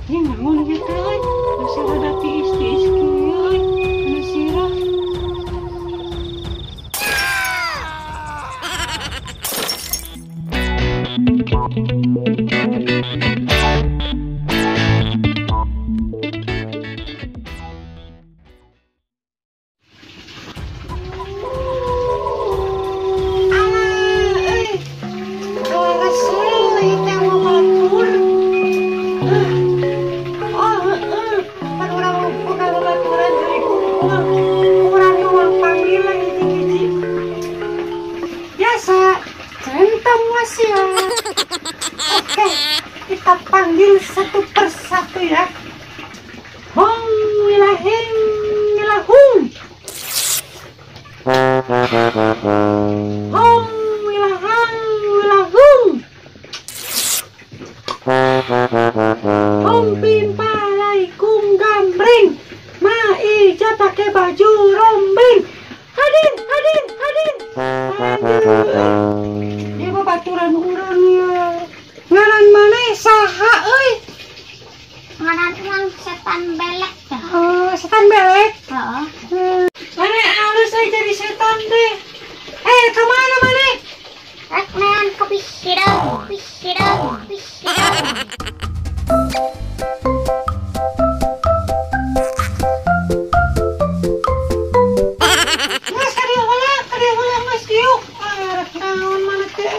Ini naon ieu teh euy? Masih rada tiis-tiis kieu euy. Kana sirah. Oke, kita panggil satu persatu ya. Hong wilahing wilahung. Hong wilahang wilahung. Hong pimpalaikum gambreng. Ma ija pakai baju rombeng. Hadir, hadir, hadir. Hadir. Babaturan urang ya. Ngaran maneh saha euy? Ngaran urang setan belek teh. Oh, setan belek? Heeh. Maneh alus euy jadi setan teh. Ka mana maneh? Rek nean kopi hideung, kopi hideung, kopi hideung. Geus ka dieu heula, ka dieu heula geus diuk. Rek naon maneh teh?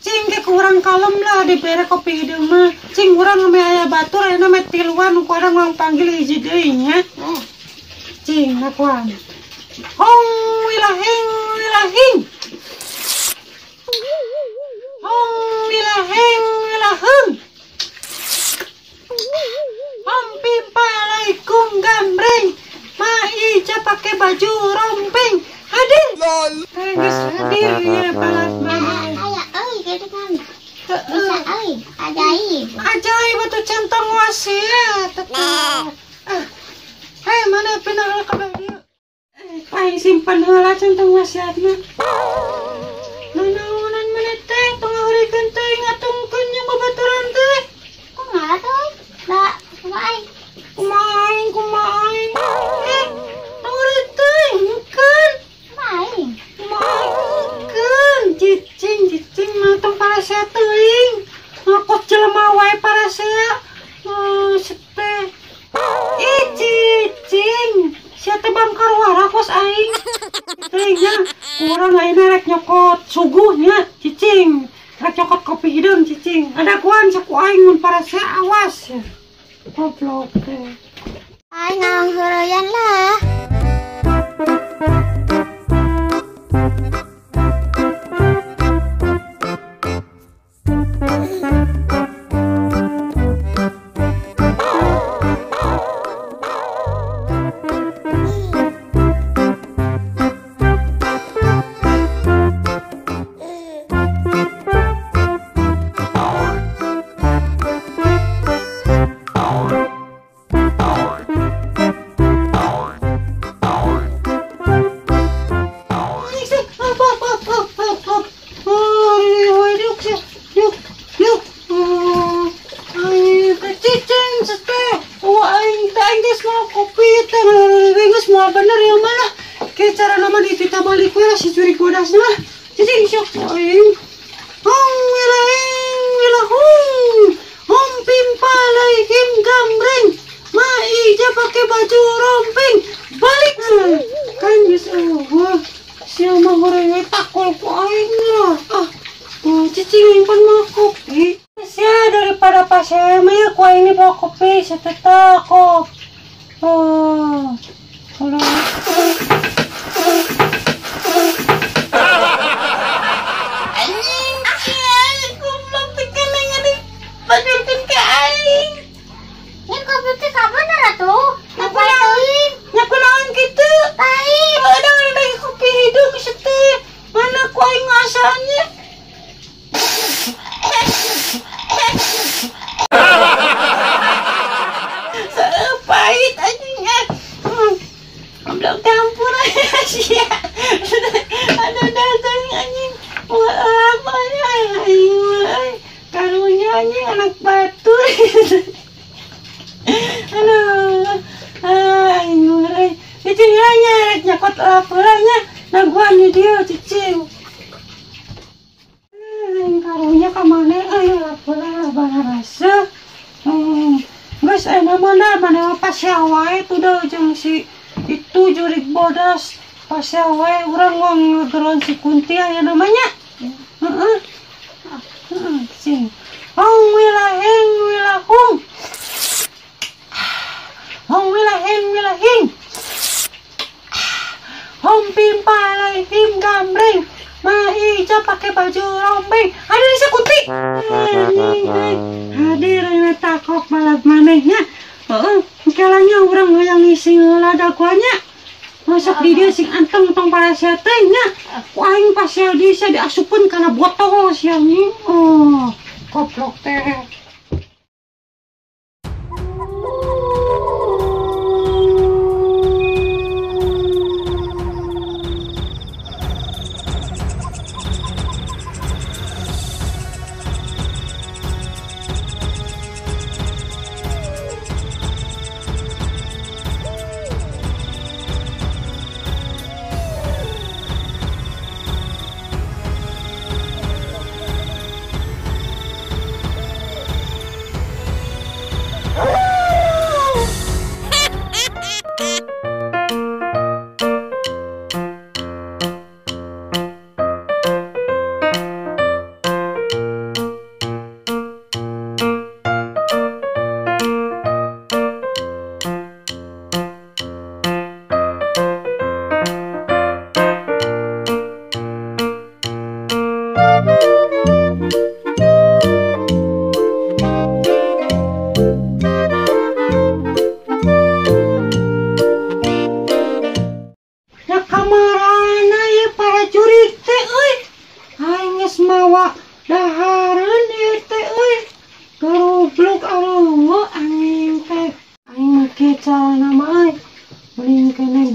Cing ke kurang kalem lah dibere kopi hideung mah. Cing urang meh aya batur ayeuna meh tiluan ku urang urang panggil hiji deui nya. Cing lakuan. Hong wilahing wilahing. Hong wilahing wilaheng. Hong pimpalaikum gambreng. Ma ija pakai baju rompeng. Hadir. Geus hadir nya balas mah. Bisa euy, ajaib. Ajaib atuh centong wasiat tetep. Hei, mana pindah ka dieu? Paing simpen heula centong wasiatna. Nanaonan maneh teh tong ngahurikeun teuing ngatungkeun jeung babaturan teh. Kumaha teh? Da, kumaha aing? Kumaha aing, kumaha aing? Tong heureut teuing keun. Kumaha aing? Kumaha aing keun? Cicing, cicing mah tong parasea teuing. Ngakot jelema wae parasea. Sete. Ih, cicing. Sia teh bangkar wara kos aing. Teuing nya, kurang ayeuna rek nyokot suguh nya, cicing. Rek nyokot kopi hideung cicing. Ada kuan saku aing mun parasea awas. Goblok teh. Aing ngaheureyan lah. Bener ya malah kayak cara nama ditita balik we si curi godasna cicing sok aing. Hong wilahing wilahung. Hong pimpalaikim gambreng. Ma ija pakai baju rompeng. Balik kan geus eueuh. Sia mah goreng takol ku aing lah. Ah, cicing aing pan mah kopi. Sia daripada pasea mah ya ku aing bawa kopi sateta kop. Oh. Halo. Anjing, aing goblok teh keneh badurkeun ka aing. Ini kopi teh kabener atuh? Nyaku teuing. Nyaku naon kitu? Tai. Ada lagi kopi hideung teh. Mana ku aing ngasaannya? Pahit anjing. Goblok teh ampun sia. Ada datang anjing. Wah, apa ya aing. Karunya anjing anak batur. Sok laporannya nangguan di dieu cicing. Karunya ka maneh euy laporan bararasa. Geus aya mana mana pasea wae tuh da jeung si itu jurik bodas. Pasea wae urang wong ngegeron si Kunti aya namanya. Heeh. Heeh, cicing. Hong wilaheng wilahung. Hong wilaheng wilahing. Hong pimpalehim gambreng. Maija pakai baju rombeng. Ada di Kunti. Hadir ini takok balap manehnya. Heeh, kalanya urang hayang ngisi heula daguannya. Masuk di dieu sing anteng tong parasia teh nya. Ku aing pasea di sia diasupkeun kana botol sia nya. Oh, goblok teh.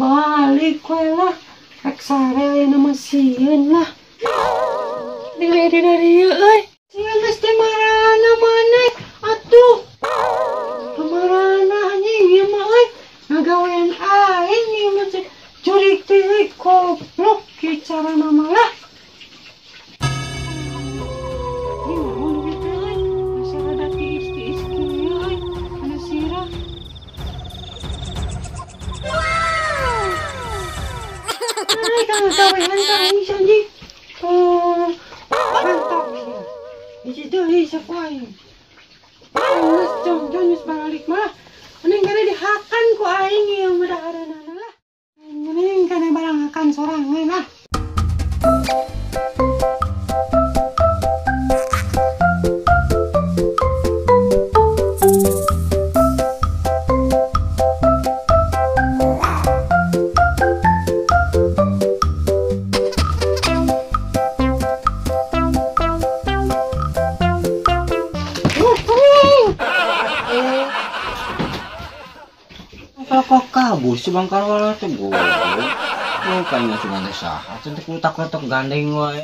Balik we lah, rek sare nama sieun lah. Diri dari euy. Sieun geus teh marana maneh atuh. Kamarana anjing ieu mah euy. Ngagawean aing ieu mah jurik teh euy goblok kieu carana mah lah. Naon ieu teh euy? Asa rada tiis-tiis kieu euy. Kana sirah. Ay, kagawean ka aing si anjing. Mantap siya. Hiji deui sia ku aing. Geus jong-jong geus balik malah. Mending kana dihakan ku aing ieu mah dahareunana lah. Mending kana barang hakan sorangan lah. Kok kabur si bangkarwala teh goblok. Lu kayaknya cuma teh saha teh kutak-kutak gandeng wae.